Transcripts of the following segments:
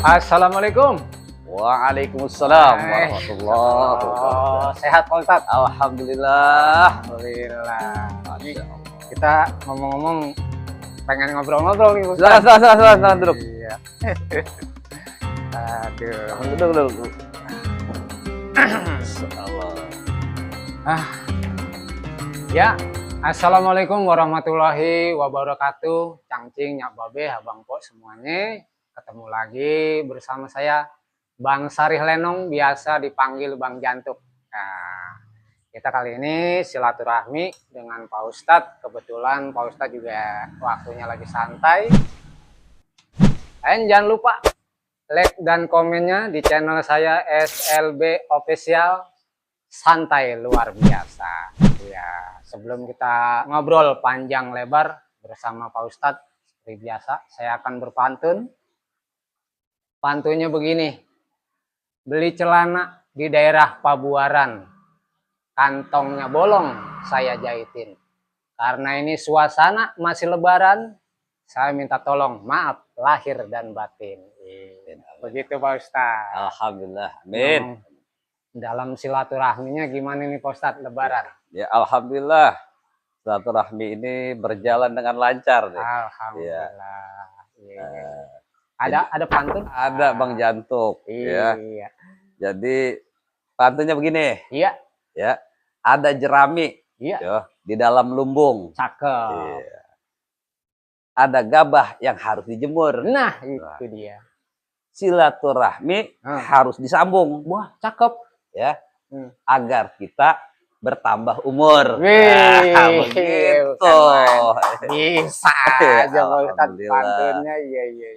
Assalamualaikum. Waalaikumsalam warahmatullahi wabarakatuh. Sehat Pak Ustadz? Alhamdulillah. Alhamdulillah. Masya Allah. Kita ngomong-ngomong pengen ngobrol-ngobrol nih Ustadz. Salah, duduk. Iya. Aduh. Duduk. Allah. Ya. Assalamualaikum warahmatullahi wabarakatuh. Cangcing, Nyak Babe, Abang Pok semuanya. Ketemu lagi bersama saya Bang Sarih Lenong, biasa dipanggil Bang Jantuk. Nah, kita kali ini silaturahmi dengan Pak Ustadz. Kebetulan Pak Ustadz juga waktunya lagi santai. Jangan lupa like dan komennya di channel saya SLB Official, santai luar biasa. Ya, sebelum kita ngobrol panjang lebar bersama Pak Ustadz, seperti biasa saya akan berpantun. Pantunnya begini: beli celana di daerah Pabuaran, kantongnya bolong saya jahitin. Karena ini suasana masih lebaran, saya minta tolong maaf lahir dan batin. Begitu Pak Ustadz. Alhamdulillah. Amin. Dalam silaturahminya gimana nih Pak Ustadz lebaran? Ya alhamdulillah. Silaturahmi ini berjalan dengan lancar deh. Alhamdulillah. Ya. Ada pantun? Ada Bang Jantuk. Iya. Ya. Jadi pantunnya begini. Iya. Ya. Ada jerami. Iya. Ya, di dalam lumbung. Cakep. Iya. Ada gabah yang harus dijemur. Nah, itu dia. Silaturahmi harus disambung. Wah, cakep. Ya. Agar kita bertambah umur. Wih, begitu. Bisa aja Pak Ustadz Alhamdulillah. pantunnya. Iya.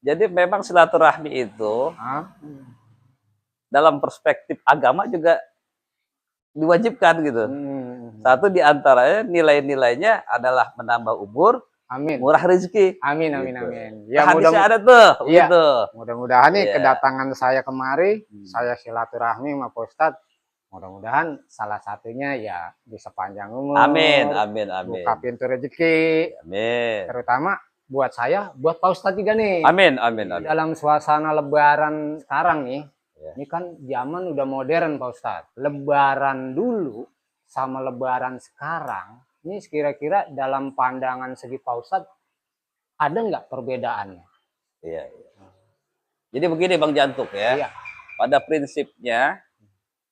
Jadi memang silaturahmi itu dalam perspektif agama juga diwajibkan gitu. Satu di antaranya nilai-nilainya adalah menambah umur, Amin. murah rezeki. Amin. Gitu. Ya, Hadisnya ada tuh, iya. gitu. Mudah-mudahan nih Iya. kedatangan saya kemari, saya silaturahmi sama Pak Ustadz. Mudah-mudahan salah satunya ya bisa panjang umur. Amin. Buka pintu rezeki. Amin. Terutama buat saya, buat Pak Ustadz juga nih. Amin. Dalam suasana lebaran sekarang nih, Ya. ini kan zaman udah modern Pak Ustadz. Lebaran dulu sama lebaran sekarang, ini kira-kira dalam pandangan segi Pak Ustadz, ada nggak perbedaannya? Iya. Jadi begini Bang Jantuk ya. Iya. Pada prinsipnya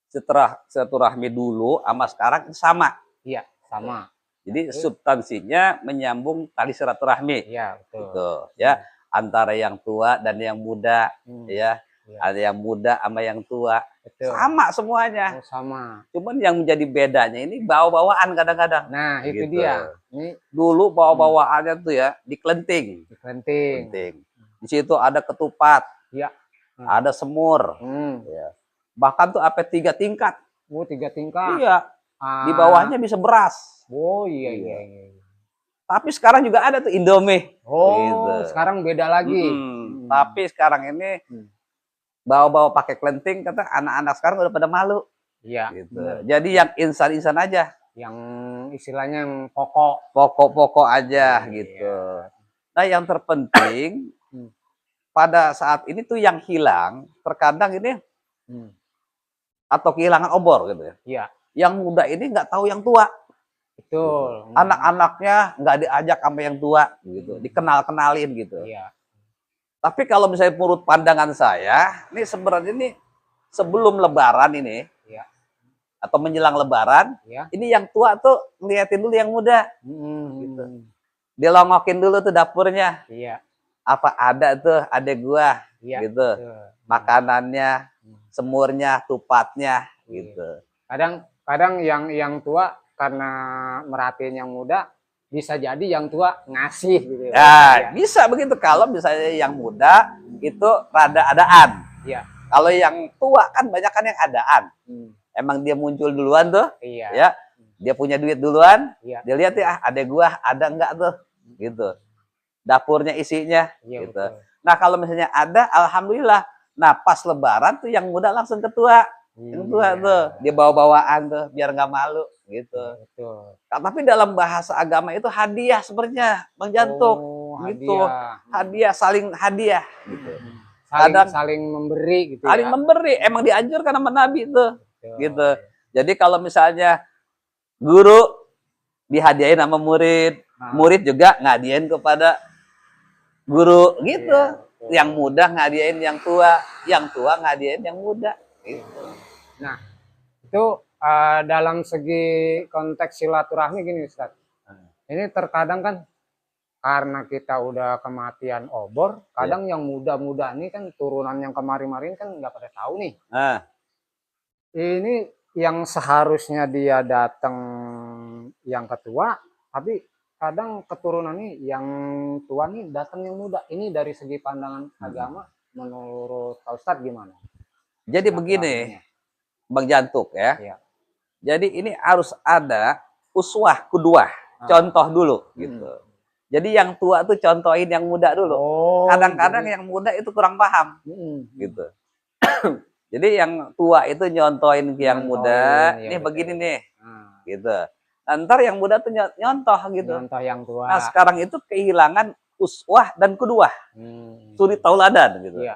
setelah silaturahmi dulu sama sekarang sama. Iya, sama. Jadi substansinya menyambung tali silaturahmi. Iya, betul. Gitu, ya. Antara yang tua dan yang muda, ya. Iya. Ada yang muda sama yang tua. Betul. Sama semuanya. Oh, sama. Cuman yang menjadi bedanya ini bawa-bawaan kadang-kadang. Nah, itu Gitu. dia. Ini Dulu bawa-bawaannya tuh ya diklenting. penting. Di situ ada ketupat, Iya. ada semur, ya. Bahkan tuh apa 3 tingkat. Oh, 3 tingkat. Iya. Di bawahnya bisa beras. Oh, iya. Tapi sekarang juga ada tuh Indomie. Oh, Gitu. sekarang beda lagi. Tapi sekarang ini bawa-bawa pakai klenting, kata anak-anak sekarang udah pada malu. Iya. Gitu. Jadi yang insan-insan aja, Yang istilahnya yang pokok. pokok-pokok aja Iya. gitu. Nah, yang terpenting pada saat ini tuh yang hilang terkadang ini atau kehilangan obor gitu ya. Iya. Yang muda ini nggak tahu yang tua. Betul. Anak-anaknya nggak diajak sama yang tua gitu, dikenal-kenalin gitu. Iya. Tapi kalau misalnya menurut pandangan saya, ini sebenarnya ini sebelum lebaran ini, Iya. atau menjelang lebaran, Iya. ini yang tua tuh ngeliatin dulu yang muda. Gitu. Dilongokin dulu tuh dapurnya. Iya. Apa ada tuh adek gua, Iya. gitu. Betul. Makanannya, semurnya, tupatnya, gitu. Kadang yang tua karena merhatiin yang muda, bisa jadi yang tua ngasih gitu. Ya, bisa begitu kalau misalnya yang muda itu rada adaan. Iya. Kalau yang tua kan banyak kan yang adaan. Emang dia muncul duluan tuh, Iya. ya. Dia punya duit duluan, Iya. dia lihat ya adek gua ada enggak tuh, gitu. Dapurnya isinya, Iya, gitu. betul. Nah kalau misalnya ada, alhamdulillah. Nah pas lebaran tuh yang muda langsung ketua. Yang tua tuh, dia bawa-bawaan tuh, biar nggak malu, gitu. Betul. Tapi dalam bahasa agama itu hadiah sebenarnya, Bang Jantuk. Oh, Gitu. hadiah. Hadiah, saling hadiah. Gitu. kadang saling memberi gitu saling ya. memberi, emang dianjurkan sama Nabi itu, Betul. gitu. Jadi kalau misalnya guru dihadiahin sama murid, murid juga ngadiain kepada guru, gitu. Iya, betul. Yang muda ngadiain yang tua ngadiain yang muda, gitu. Nah, itu dalam segi konteks silaturahmi gini Ustaz. Ini terkadang kan karena kita udah kematian obor, kadang yang muda-muda ini kan turunan yang kemarin-marin kan nggak pada tahu nih. Nah, Ini yang seharusnya dia datang yang ketua, tapi kadang keturunan nih yang tua nih datang yang muda. Ini dari segi pandangan agama menurut Pak Ustadz gimana? jadi begini, Bang Jantuk ya. Iya. Jadi ini harus ada uswah kuduah, contoh dulu, gitu. Jadi yang tua tuh contohin yang muda dulu. Kadang-kadang yang muda itu kurang paham, gitu. Jadi yang tua itu nyontohin ke yang muda, ya nih betul. begini nih, gitu. Nah, ntar yang muda tuh nyontoh gitu. Contoh yang tua. Nah sekarang itu kehilangan uswah dan kuduah, suri tauladan gitu. Iya.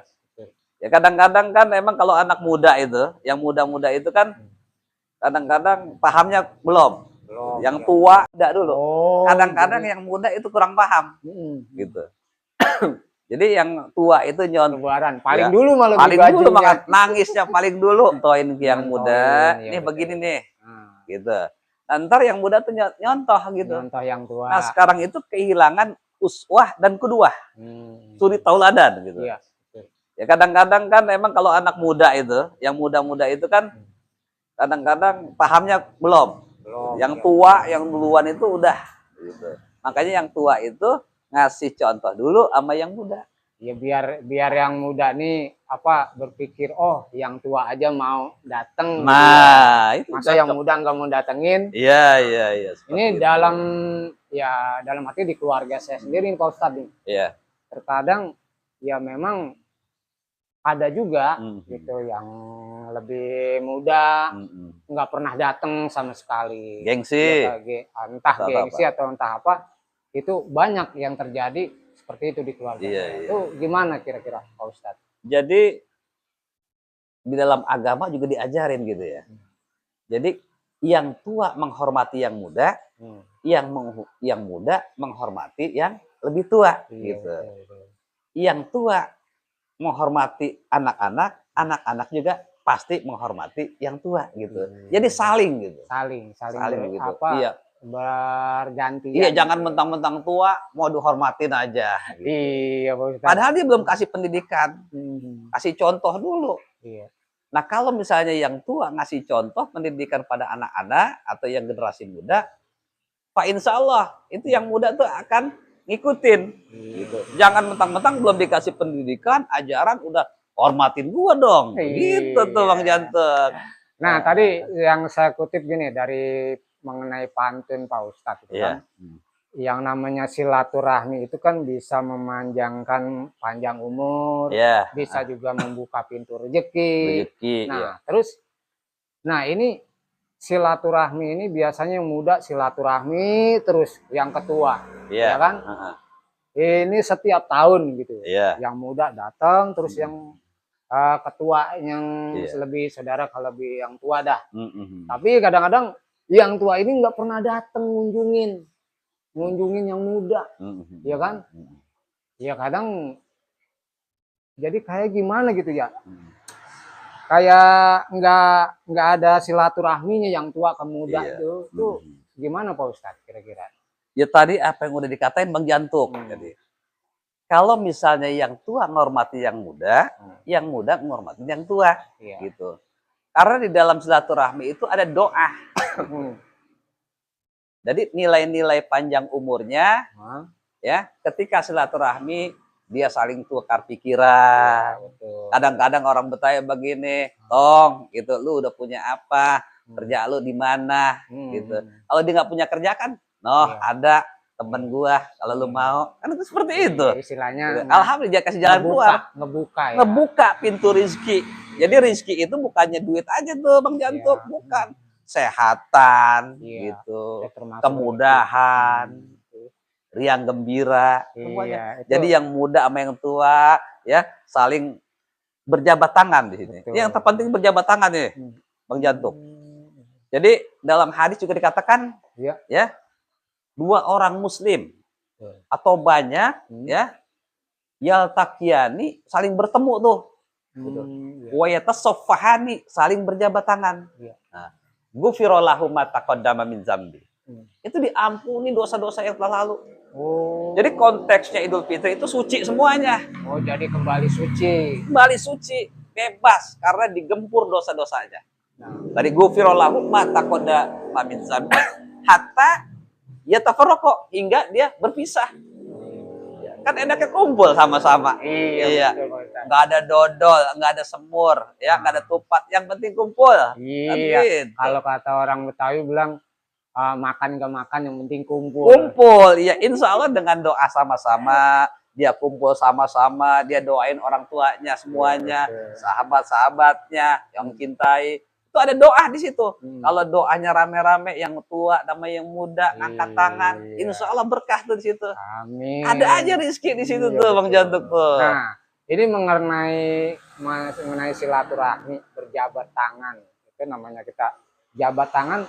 Ya kadang-kadang kan emang kalau anak muda itu, yang muda-muda itu kan kadang-kadang pahamnya belum. Yang tua enggak dulu. Kadang-kadang yang muda itu kurang paham, gitu. Jadi yang tua itu Lebaran paling ya, dulu malah paling dulu banget nangisnya paling dulu toin ke yang muda, ya nih betul. begini nih, gitu. Nah, ntar yang muda tuh nyontoh gitu. Contoh yang tua. Nah sekarang itu kehilangan uswah dan kuduah, suri tauladan gitu. Iya. Ya kadang-kadang kan emang kalau anak muda itu, yang muda-muda itu kan kadang-kadang pahamnya belum. Yang tua, yang duluan itu udah, gitu. Makanya yang tua itu ngasih contoh dulu sama yang muda. Ya biar yang muda nih apa berpikir oh yang tua aja mau datang. Nah, itu masa yang muda nggak mau datengin. Iya. Ini dalam arti di keluarga saya sendiri Pak Ustadz nih. Iya. Terkadang ya memang ada juga gitu yang lebih muda nggak pernah datang sama sekali. Gengsi. Ya, entah gengsi atau entah apa. Itu banyak yang terjadi seperti itu di keluarga. Itu gimana kira-kira Pak Ustadz? Jadi di dalam agama juga diajarin gitu ya. Jadi yang tua menghormati yang muda, yang muda menghormati yang lebih tua, gitu. Yang tua menghormati anak-anak, anak-anak juga pasti menghormati yang tua, gitu. Jadi saling gitu. Saling gitu. Apa? Iya. Bergantian. Iya, jangan mentang-mentang tua mau dihormatin aja. Gitu. Iya, Pak Ustadz. Padahal dia belum kasih pendidikan, kasih contoh dulu. Iya. Nah kalau misalnya yang tua ngasih contoh pendidikan pada anak-anak atau yang generasi muda, Pak Insya Allah itu yang muda tuh akan ngikutin. Gitu. Jangan mentang-mentang belum dikasih pendidikan, ajaran udah hormatin gua dong. Gitu tuh Bang Jantuk. Nah tadi yang saya kutip gini dari mengenai pantun Pak Ustadz itu kan, yang namanya silaturahmi itu kan bisa memanjangkan panjang umur, bisa juga membuka pintu rezeki. Nah terus, ini silaturahmi ini biasanya yang muda silaturahmi terus yang ketua, ya kan? Ini setiap tahun gitu, yang muda datang terus yang ketua yang lebih saudara kalau lebih yang tua dah. Tapi kadang-kadang yang tua ini nggak pernah datang ngunjungin yang muda, ya kan? Ya kadang jadi kayak gimana gitu ya? Kayak nggak ada silaturahminya yang tua ke muda itu gimana Pak Ustadz kira-kira? Ya tadi apa yang udah dikatain Bang Jantuk. Jadi kalau misalnya yang tua menghormati yang muda menghormati yang tua, gitu. Karena di dalam silaturahmi itu ada doa. Jadi nilai-nilai panjang umurnya, ya ketika silaturahmi dia saling tukar pikiran. Kadang-kadang orang bertanya begini, Tong, gitu, lu udah punya apa? Kerja lu di mana? Gitu. Kalau dia nggak punya kerja kan, ada temen gua kalau lu mau, kan itu seperti itu. Istilahnya alhamdulillah kasih jalan keluar, ngebuka pintu rizki. Jadi rizki itu bukannya duit aja tuh Bang Jantuk, bukan kesehatan, gitu, kemudahan, riang gembira, semuanya. Jadi yang muda sama yang tua ya saling berjabat tangan di sini. Betul. Yang terpenting berjabat tangan nih, Bang Jantuk. Jadi dalam hadis juga dikatakan Iya. ya, dua orang muslim atau banyak ya, yaltaqiani saling bertemu tuh. Gitu. Wa yatasaffahani saling berjabat tangan. Iya. Nah, ghufira lahum ma taqaddama min dzambi. Itu diampuni dosa-dosa yang telah lalu. Oh. Jadi konteksnya Idul Fitri itu suci semuanya. Oh, jadi kembali suci. Kembali suci, bebas karena digempur dosa-dosanya. Nah, Dari ghufira lahum ma taqaddama min dzambi hatta yatafarraqu hingga dia berpisah. Kan enaknya kumpul sama-sama. iya. Iya. Betul, Pak Ustadz. Nggak ada dodol, nggak ada semur, ya nggak ada tupat. Yang penting kumpul. Iya. Gitu. Kalau kata orang Betawi bilang makan gak makan yang penting kumpul. Kumpul, ya insya Allah dengan doa sama-sama, dia kumpul sama-sama, dia doain orang tuanya semuanya, sahabat-sahabatnya yang cintai. Itu ada doa di situ. Kalau doanya rame-rame, yang tua sama yang muda ngangkat tangan, insya Allah berkah tuh di situ. Amin. Ada aja rezeki di situ Iya, tuh, Bang betul. Jantuk tuh. Nah, ini mengenai silaturahmi, berjabat tangan. Itu namanya kita jabat tangan.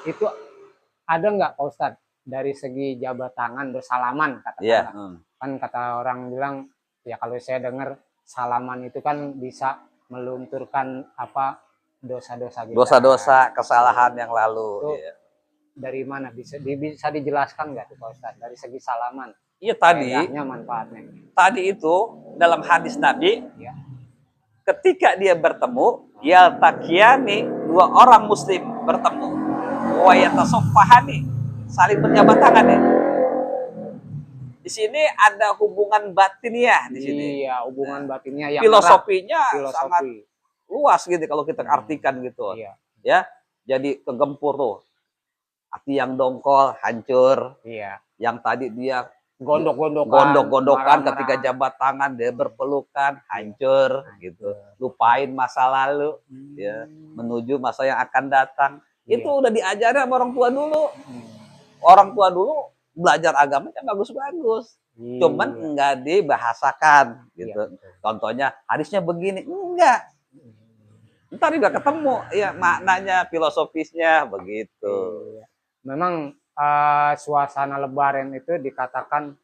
Itu ada nggak Pak Ustadz dari segi jabat tangan bersalaman katakanlah. Iya. Kan kata orang bilang ya, kalau saya dengar salaman itu kan bisa melunturkan apa dosa-dosa kita. Dosa-dosa kesalahan yang lalu. Itu Iya. dari mana bisa dijelaskan nggak tuh Pak Ustadz dari segi salaman? Iya tadi. Faedahnya, manfaatnya. Tadi itu dalam hadis Nabi, Ya. ketika dia bertemu, yaltaqiyani, dua orang muslim bertemu, wa yatasaffahani, saling berjabat tangan ya. Di sini ada hubungan batiniah di sini. Iya, hubungan batinnya yang Filosofinya erat. sangat luas gitu kalau kita artikan gitu. Iya. Ya, jadi kegempur tuh. Hati yang dongkol hancur, Iya. yang tadi dia Gondok-gondokan, ketika jabat tangan, dia berpelukan, hancur gitu. Lupain masa lalu, ya, menuju masa yang akan datang. Itu udah diajarin sama orang tua dulu. Orang tua dulu belajar agamanya bagus-bagus. Cuman enggak dibahasakan gitu. Contohnya hadisnya begini, enggak. Ntar juga ketemu ya maknanya, filosofisnya begitu. Memang suasana Lebaran itu dikatakan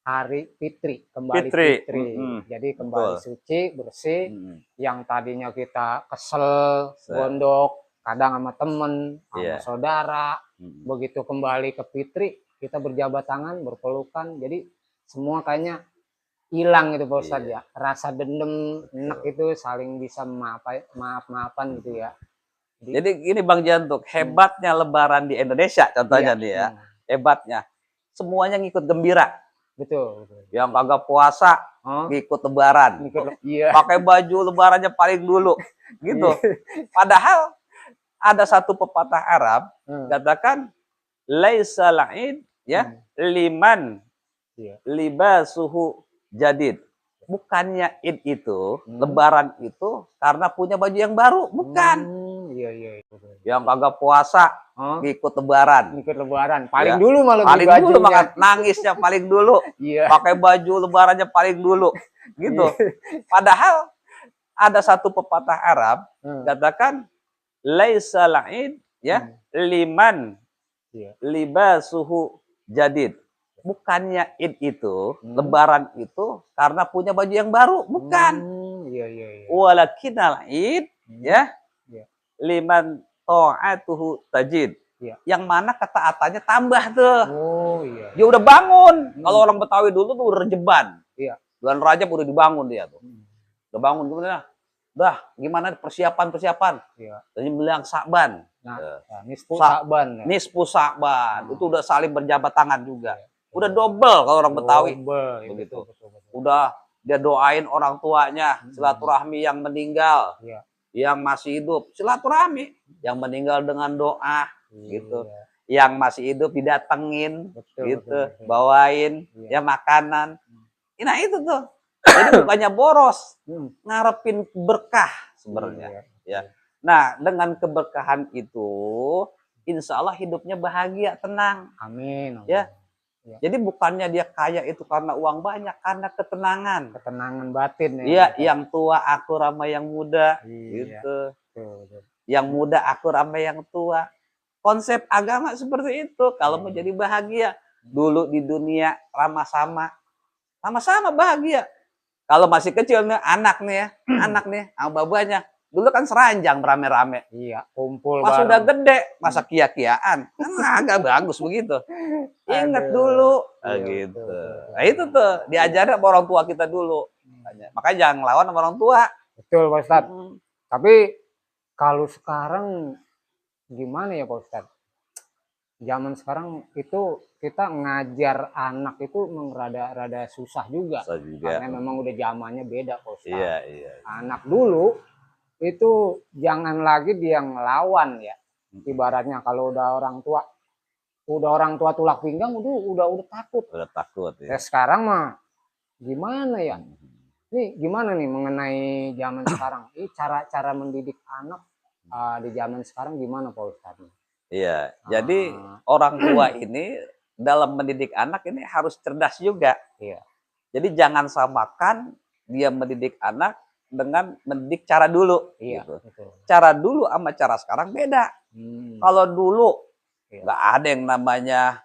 hari fitri, kembali fitri. Jadi kembali suci, bersih. Yang tadinya kita kesel, gondok, kadang sama temen, sama saudara. Begitu kembali ke fitri, kita berjabat tangan, berpelukan. Jadi semua kayaknya hilang gitu Pak Ustadz ya. Rasa dendam, enak itu saling bisa maaf-maafan gitu ya. Jadi gini Bang Jantuk, hebatnya Lebaran di Indonesia contohnya nih ya. Hebatnya semuanya ngikut gembira. Betul. Yang kagak puasa ngikut Lebaran. Pakai baju Lebarannya paling dulu gitu. Padahal ada satu pepatah Arab katakan laisa la'id ya liman libasuhu jadid. Bukannya id itu, Lebaran itu karena punya baju yang baru, bukan. Yang kagak puasa ngikut Lebaran. Paling dulu malah paling dulu makan nangisnya paling dulu. Pakai baju Lebarannya paling dulu gitu. Padahal ada satu pepatah Arab katakan laisa la'id ya liman libasuhu jadid. Bukannya id itu, Lebaran itu karena punya baju yang baru, bukan. Walakinal id ya liman ta'atuhu tajid. Yang mana ketaatannya tambah tuh. Dia udah bangun. Kalau orang Betawi dulu tuh udah rejeban. Bulan Rajab udah dibangun dia tuh. Udah bangun gimana? Gimana persiapan? Tadi bilang Sa'ban. Nisfu Sa'ban. Itu udah saling berjabat tangan juga. Udah double kalau orang Betawi. Begitu. Udah dia doain orang tuanya, silaturahmi yang meninggal. Yang masih hidup silaturahmi, yang meninggal dengan doa gitu. Yang masih hidup didatengin gitu, bawain ya makanan. Nah itu tuh. Jadi bukannya boros, ngarepin berkah sebenarnya ya. Nah, dengan keberkahan itu insya Allah hidupnya bahagia, tenang. Amin. Ya. Iya. Jadi bukannya dia kaya itu karena uang banyak, karena ketenangan. Ketenangan batin ya. Iya, Ustaz. yang tua akur sama yang muda, Iya. gitu. Betul. Yang muda akur sama yang tua. Konsep agama seperti itu. Kalau mau jadi bahagia, dulu di dunia sama-sama bahagia. Kalau masih kecil nih, anak nih ya, anak nih, sama babanya. Dulu kan seranjang rame-rame. Iya, kumpul Pas udah bareng. gede, masa kia-kiaan. Kan agak bagus begitu. Ingat Aduh. dulu. Iya, Gitu. betul. Nah itu tuh, diajarin sama orang tua kita dulu. Makanya jangan ngelawan sama orang tua. Betul Pak Ustadz. Mm. Tapi kalau sekarang gimana ya Pak Ustadz? Zaman sekarang itu kita ngajar anak itu memang rada susah juga. Susah juga. Karena memang udah zamannya beda Pak Ustadz. Iya, iya. Anak dulu itu jangan lagi dia ngelawan ya. Ibaratnya kalau udah orang tua tulak pinggang udah takut. Udah takut ya. Ya sekarang mah gimana ya? Ini gimana nih mengenai zaman sekarang? Ini cara mendidik anak di zaman sekarang gimana Pak Ustadz? Iya, jadi orang tua ini dalam mendidik anak ini harus cerdas juga. Iya. Jadi jangan samakan dia mendidik anak dengan mendidik cara dulu. Iya. Gitu. Betul. Cara dulu sama cara sekarang beda. Kalau dulu Iya. nggak ada yang namanya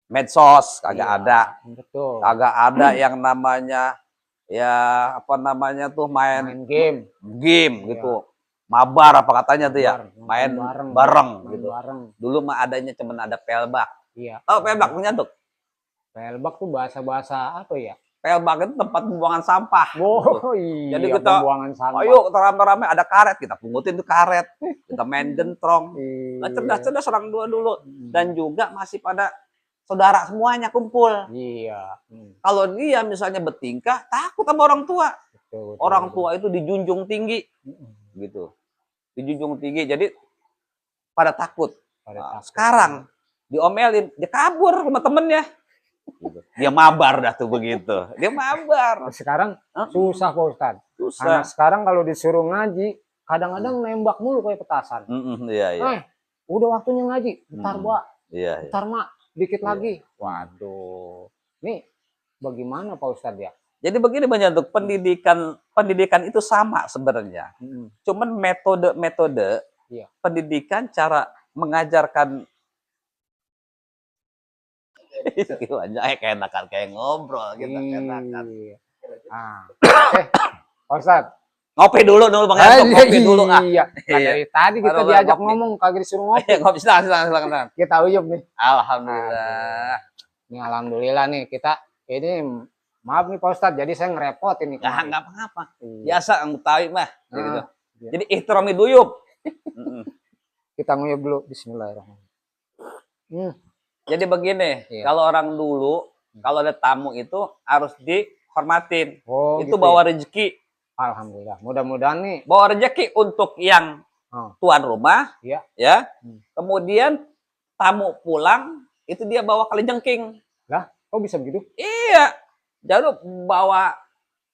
medsos, kagak Iya, ada. Betul. Kagak ada yang namanya ya apa namanya tuh Main game. gitu. Mabar apa katanya tuh ya, main bareng gitu. Dulu mah adanya cuman ada pelbak. Iya. Oh, pelbak punya tuh. Pelbak tuh bahasa apa ya? Pelbak itu tempat pembuangan sampah. Oh iya. Jadi kita pembuangan sampah. ayo rame-rame ada karet, kita pungutin tuh karet. Kita main gentrong. Nah, cerdas-cerdas orang tua dulu. Dan juga masih pada saudara semuanya kumpul. Iya. Kalau dia misalnya bertingkah, takut sama orang tua. Betul. Orang tua itu dijunjung tinggi. Gitu. Dijunjung tinggi, jadi pada takut. Sekarang diomelin, dia kabur sama temennya. Gitu. Dia mabar dah tuh begitu. Dia mabar. Sekarang susah Pak Ustadz. Susah. Karena sekarang kalau disuruh ngaji, kadang-kadang nembak mulu kayak petasan. Iya. Udah waktunya ngaji, bentar Mbak. Iya. Bentar Mak, dikit lagi. Waduh. Nih bagaimana Pak Ustadz ya? Jadi begini banyak untuk pendidikan itu sama sebenarnya. Cuman metode pendidikan, cara mengajarkan kayak enakan kayak ngobrol gitu enakan. Pak Ustadz, ngopi dulu Bang Yanto, ngopi dulu Iya. Dari tadi kita diajak ngomong kagak disuruh ngopi. Ngopi silakan. Kita uyup nih. Alhamdulillah. Ini alhamdulillah nih kita ini maaf nih Pak Ustadz, jadi saya ngerepotin nih. Nah, nggak apa-apa. Biasa kamu tahu mah. Gitu. Iya. Jadi ihtirami duyub. Kita nguyup dulu. Bismillahirrahmanirrahim. Jadi begini, kalau orang dulu, kalau ada tamu itu harus dihormatin. Oh, itu gitu bawa rezeki. Alhamdulillah. Mudah-mudahan nih. Bawa rezeki untuk yang tuan rumah. Iya. Ya. Kemudian tamu pulang, itu dia bawa kalajengking. Lah, kok bisa begitu? Iya. Jadi bawa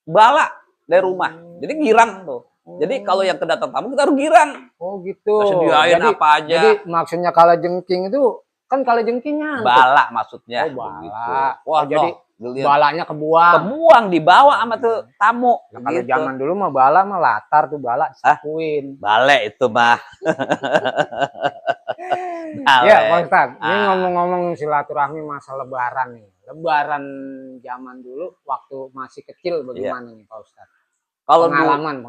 bala dari rumah. Jadi girang tuh. Jadi kalau yang kedatang tamu kita harus girang. Oh gitu. Sediain apa aja. Jadi maksudnya kalajengking itu kan kalajengkingnya bala maksudnya. Oh, bala. Gitu. Wah, jadi lihat. balanya kebuang. Kebuang dibawa sama tuh tamu. Nah, kalau zaman dulu mah bala mah latar tuh bala sapuin. Bale itu mah. Iya, Pak Ustadz. Ini ngomong-ngomong silaturahmi masa lebaran nih. Lebaran zaman dulu waktu masih kecil bagaimana nih Pak Ustadz? Kalau pengalaman.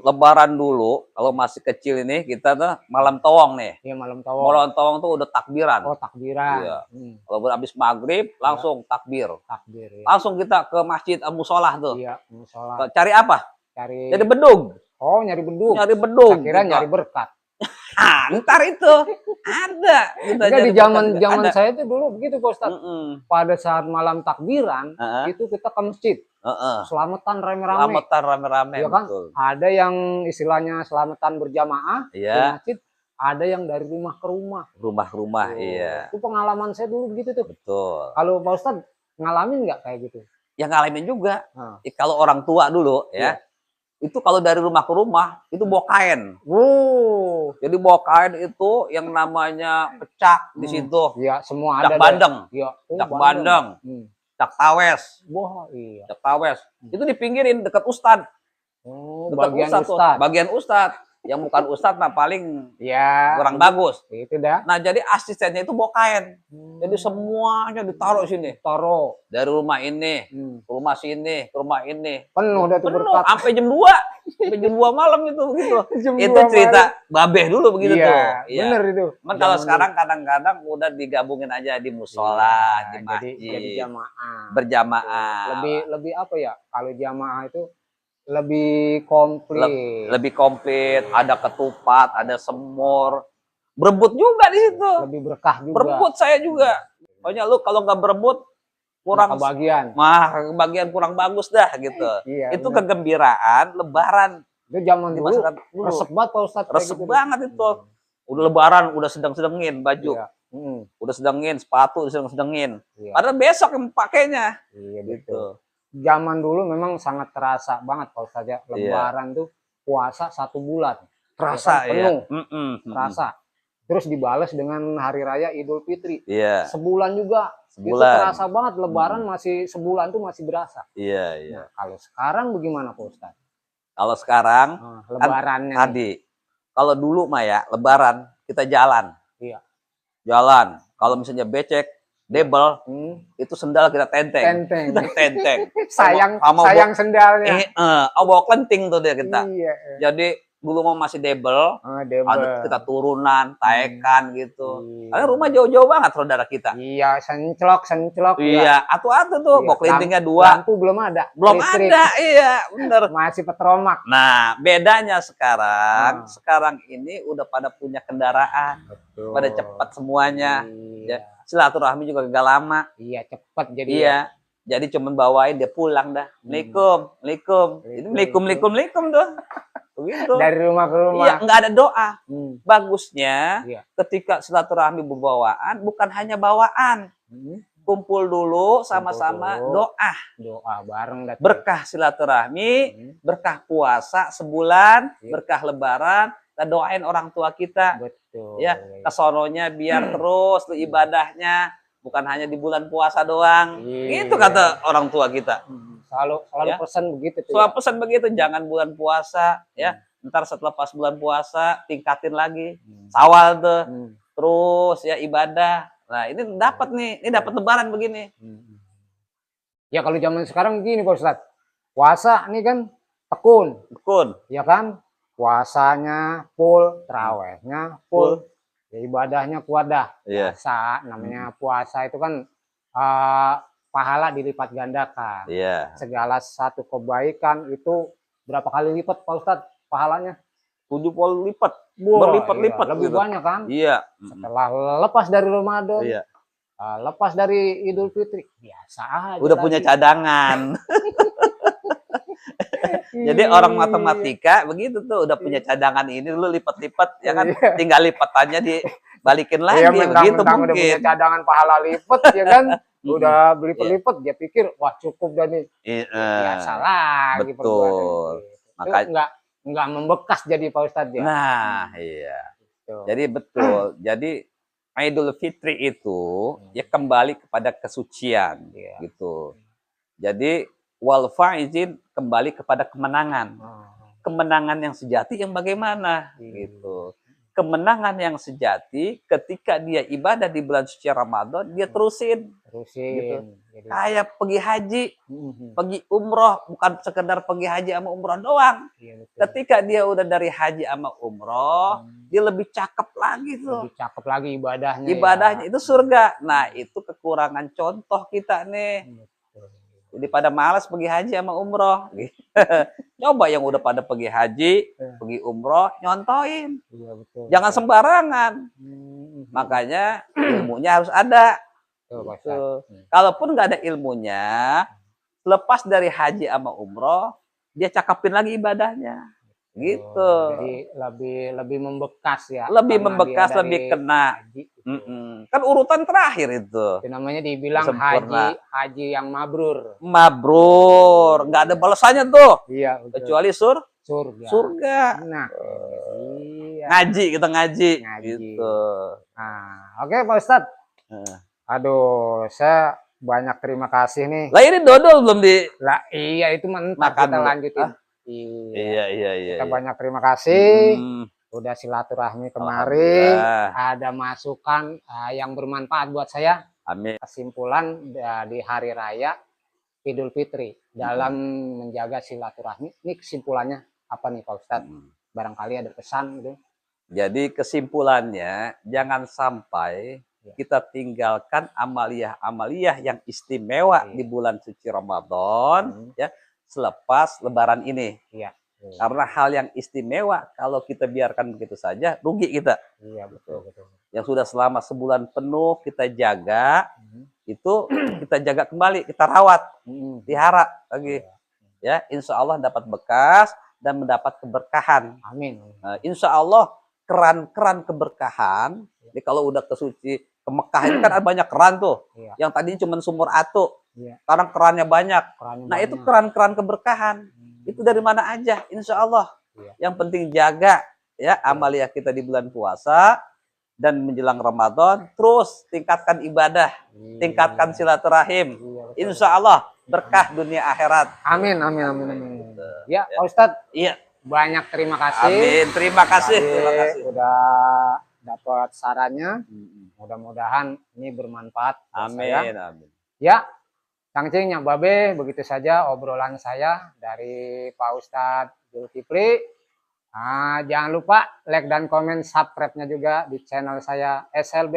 Lebaran dulu kalau masih kecil ini kita tuh malam tawang nih. Iya, malam tawang. Malam tawang tuh udah takbiran. Oh, takbiran. Iya. Kalau habis maghrib langsung takbir. Takbir. Ya. Langsung kita ke masjid musolah tuh. Iya, musolah. Cari apa? Cari bedug. Oh, nyari bedug. Nyari bedug. Kira nyari berkat. Ntar itu ada. Di zaman saya itu dulu begitu Pak Ustadz. Pada saat malam takbiran itu kita ke masjid. Selamatan rame-rame. Ya kan? Betul. Ada yang istilahnya selamatan berjamaah di masjid. Ada yang dari rumah ke rumah. Rumah-rumah, iya. Itu pengalaman saya dulu begitu tuh. Betul. Kalau Pak Ustadz ngalamin nggak kayak gitu? Ya ngalamin juga. Kalau orang tua dulu ya. itu kalau dari rumah ke rumah itu bawa kain. Jadi bawa kain itu yang namanya pecak di situ. Iya, semua Cak ada bandeng, Iya, cak bandeng, cak tawes, Wah, iya. cak tawes. Itu dipinggirin dekat ustad. Dekat Bagian ustad tuh, ustad. bagian ustad. Yang bukan ustad mah paling Ya, kurang bagus. Itu dah. Nah, jadi asistennya itu bawa kain. Jadi semuanya ditaruh sini. Taruh. Dari rumah ini, ke rumah sini, ke rumah ini. Penuh dah tuh Penuh berkat. sampai jam 2. Sampai jam 2 malam itu begitu. Jam Itu 2 cerita babeh dulu begitu Iya, tuh. Iya. bener itu. Cuman kalau Zaman sekarang kadang-kadang udah digabungin aja di musola, di masjid, jadi jamaah. berjamaah. Lebih apa ya? Kalau jamaah itu lebih komplit. Lebih komplit, ada ketupat, ada semur. Berebut juga di situ. Lebih berkah juga. Berebut saya juga. Pokoknya lu kalau nggak berebut kurang kebagian. Bagian kurang bagus dah gitu. Iya, itu bener. kegembiraan lebaran. Itu zaman Di dulu masyarakat dulu. resep banget Pak Ustadz. Resep banget itu. Udah lebaran, udah sedang-sedangin baju. Iya. Udah sedangin sepatu, udah sedang-sedangin. Iya. Padahal besok yang pakainya. Iya, Gitu. betul. Zaman dulu memang sangat terasa banget kalau saja lebaran tuh puasa 1 bulan. Terasa Ya kan? ya. Penuh. Terasa. Terus dibalas dengan hari raya Idul Fitri. Iya. Sebulan juga. Itu Sebulan. terasa banget lebaran masih sebulan tuh masih berasa. Iya, iya. Nah, kalau sekarang bagaimana Pak Ustadz? Kalau sekarang Lebarannya nih. tadi, kalau dulu mah ya lebaran kita jalan. Iya. Jalan. Kalau misalnya becek, debel, itu sendal kita tenteng. Tenteng. Kita tenteng. sayang Sama sendalnya. bawa kelenting tuh dia kita. Iya. Jadi dulu mau masih debel, Debel. kita turunan, taekan gitu. Iya. Karena rumah jauh-jauh banget saudara kita. Iya, senclok. Iya, atu-atu tuh, bawa kelentingnya 2. Lampu belum ada. Belum Listrik. ada, iya, bener. Masih petromak. Nah, bedanya sekarang ini udah pada punya kendaraan. Betul. Pada cepat semuanya. Iya. Silaturahmi juga gak lama. Iya, cepat jadi. Iya. Jadi cuman bawain dia pulang dah. Assalamualaikum. Assalamualaikum tuh. Begitu. Dari rumah ke rumah. Iya, nggak ada doa. Bagusnya Iya. ketika silaturahmi berbawaan bukan hanya bawaan. Kumpul dulu sama-sama doa. Doa bareng dah. Berkah silaturahmi, berkah puasa sebulan, berkah lebaran, kita doain orang tua kita. Betul. Ya, kesononya biar terus lu ibadahnya bukan hanya di bulan puasa doang. Iya. Gitu kata orang tua kita. Selalu Ya. pesan begitu tuh. Soal pesan begitu, jangan bulan puasa ya. Ntar setelah pas bulan puasa tingkatin lagi. Sawal tuh. Terus ya ibadah. Nah, ini dapat nih, ini dapat lebaran begini. Ya kalau zaman sekarang gini Pak Ustadz. Puasa nih kan tekun. Ya kan? Puasanya full, terawihnya full. Ya, ibadahnya kuat dah. Iya. Puasa, namanya puasa itu kan pahala dilipat gandakan. Iya. Segala satu kebaikan itu berapa kali lipat Pak Ustadz pahalanya? 70 lipat. Wah, Berlipat-lipat. iya, lebih gitu. banyak kan? Iya. Setelah lepas dari Ramadan, Iya. lepas dari Idul Fitri, biasa aja. Udah punya cadangan. Jadi orang matematika begitu tuh, udah punya cadangan ini dulu lipat-lipat ya kan, tinggal lipatannya dibalikin lagi begitu mentang mungkin. Udah punya cadangan pahala lipat ya kan, udah berlipat-lipat dia pikir wah cukup dan ini biasa lagi. Betul. Makanya nggak membekas jadi Pak Ustadz ya. Nah, iya. Tuh. Jadi betul. Jadi Idul Fitri itu ya kembali kepada kesucian gitu. Jadi wal faizin kembali kepada kemenangan. Kemenangan yang sejati yang bagaimana gitu. Kemenangan yang sejati ketika dia ibadah di bulan suci Ramadan, dia terusin. Gitu. Jadi, kayak pergi haji, pergi umroh, bukan sekedar pergi haji sama umroh doang. Iya, ketika dia udah dari haji sama umroh, dia lebih cakep lagi tuh. Lebih cakep lagi ibadahnya. Ibadahnya itu surga. Nah, itu kekurangan contoh kita nih. Jadi pada malas pergi haji sama umroh. Coba yang udah pada pergi haji, pergi umroh, nyontoin. Iya, betul. Jangan sembarangan. Makanya ilmunya harus ada. Gitu. Kalaupun nggak ada ilmunya, lepas dari haji sama umroh, dia cakepin lagi ibadahnya. gitu. Jadi lebih membekas ya. Lebih karena membekas, dia dari lebih kena. haji gitu. Kan urutan terakhir itu. Itu namanya dibilang Sempurna. haji yang mabrur. Mabrur, nggak ada balasannya tuh Iya, betul. kecuali Surga. surga. Nah, iya. Ngaji, kita ngaji. Ngaji. Gitu. Nah, oke Pak Ustadz. Heeh. Aduh, saya banyak terima kasih nih. Lah ini dodol belum di Lah, iya itu mentah makan kita dulu. lanjutin. Hah? Iya. Iya. Kita banyak terima kasih. Hmm, Udah silaturahmi kemari. Alhamdulillah. Ada masukan yang bermanfaat buat saya. Amin. Kesimpulan di hari raya Idul Fitri dalam menjaga silaturahmi. Ini kesimpulannya apa nih Pak Ustadz? Barangkali ada pesan gitu. Jadi kesimpulannya jangan sampai kita tinggalkan amaliyah-amaliyah yang istimewa di bulan suci Ramadan ya selepas Lebaran ini. Iya. Karena hal yang istimewa kalau kita biarkan begitu saja rugi kita. Iya, betul. Yang sudah selama sebulan penuh kita jaga itu kita jaga kembali, kita rawat, dihara lagi. Ya, insya Allah dapat bekas dan mendapat keberkahan. Amin. Nah, insya Allah keran-keran keberkahan. Jadi kalau udah ke suci ke Mekah ini kan ada banyak keran tuh. Iya. Yang tadinya cuma sumur atu. Iya. Sekarang kerannya banyak. Nah, Banyak. itu keran-keran keberkahan. Itu dari mana aja, insya Allah. Yang penting jaga ya amaliyah kita di bulan puasa dan menjelang Ramadan. Terus tingkatkan ibadah, tingkatkan silaturahim. Insya Allah berkah dunia akhirat. Amin. Ya, Pak Ustadz. Iya. Banyak terima kasih. Amin. Terima kasih. Udah dapat sarannya. Mudah-mudahan ini bermanfaat. Amin. Ya, Cangcing Nyak Babe, begitu saja obrolan saya dari Pak Ustadz Zulkifli. Jangan lupa like dan komen, subscribe-nya juga di channel saya SLB